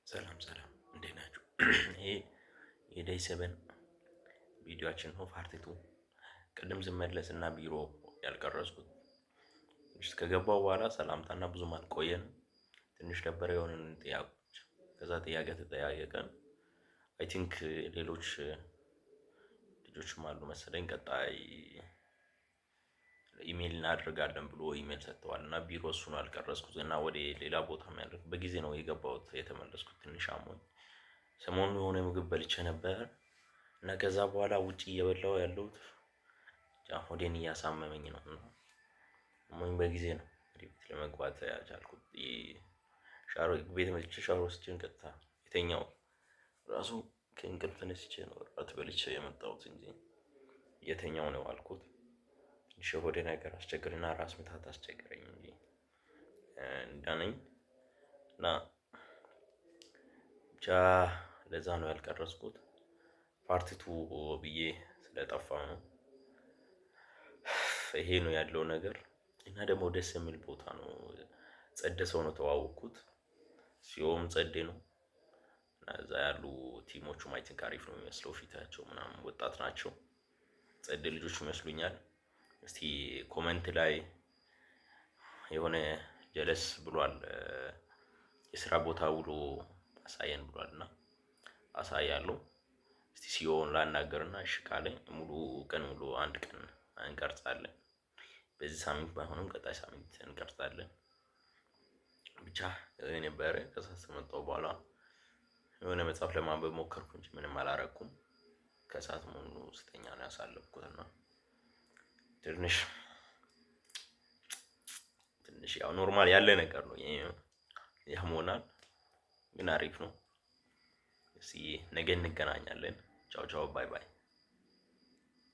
ሰላም ሰላም፣ እንዴት ናችሁ? ይሄ የ day 7 ቪዲዮአችን ነው፣ part 2። ቅድም ስመለስ እና ቢሮ ያልቀረጽኩት ትንሽ ከገባው በኋላ ሰላምታና ብዙም አልቆየንም። ትንሽ ነበረ የሆነን ጥያቄዎች፣ ከዛ ጥያቄ ተጠያየቀን። I think ሌሎች ልጆችም አሉ መሰለኝ፣ ቀጣይ ኢሜይል እናደርጋለን ብሎ ኢሜይል ሰጥተዋል። እና ቢሮ እሱን አልቀረጽኩት እና ወደ ሌላ ቦታ የሚያደርግ በጊዜ ነው የገባሁት የተመለስኩት። ትንሽ አሞኝ ሰሞኑን የሆነ ምግብ በልቼ ነበር እና ከዛ በኋላ ውጭ እየበላሁ ያለሁት ሆዴን እያሳመመኝ ነው፣ እና አሞኝ በጊዜ ነው ወደ ቤት ለመግባት ያልቻልኩት። ሻወር ቤት መጥቼ ሻወር ወስጄ ቀጥታ የተኛው ራሱ ከእንቅልፍ ተነስቼ ነው እራት በልቼ የመጣሁት እንጂ የተኛው ነው አልኩት። ትንሽ የሆዴ ነገር አስቸግርና ራስ ምታት አስቸገረኝ እንጂ እንዳነኝ እና ብቻ ለዛ ነው ያልቀረጽኩት። Part 2 ብዬ ስለጠፋው ነው። ይሄ ነው ያለው ነገር። እና ደግሞ ደስ የሚል ቦታ ነው። ጸደ ሰው ነው ተዋወቅኩት። CEO ም ጸዴ ነው። እና እዛ ያሉ team ኦቹም I think አሪፍ ነው የሚመስለው፣ ፊታቸው ምናምን ወጣት ናቸው። ጸዴ ልጆች ይመስሉኛል። እስቲ comment ላይ የሆነ ጀለስ ብሏል፣ የስራ ቦታ ውሎ አሳየን ብሏል፣ እና አሳያለሁ። እስቲ CEO ውን ላናገርና እሺ ካለኝ ሙሉ ቀን ሙሉ አንድ ቀን እንቀርጻለን። በዚህ ሳምንት ባይሆንም ቀጣይ ሳምንት እንቀርጻለን። ብቻ ነበረ። ከሰዓት ከመጣሁ በኋላ የሆነ መጽሐፍ ለማንበብ ሞከርኩ እንጂ ምንም አላረኩም። ከሰዓት ሙሉ ስተኛ ነው ያሳለፍኩት። እና ትንሽ ትንሽ ያው normal ያለ ነገር ነው፣ ያሞናል፣ ግን አሪፍ ነው። እስኪ ነገ እንገናኛለን። ቻው ቻው፣ bye bye።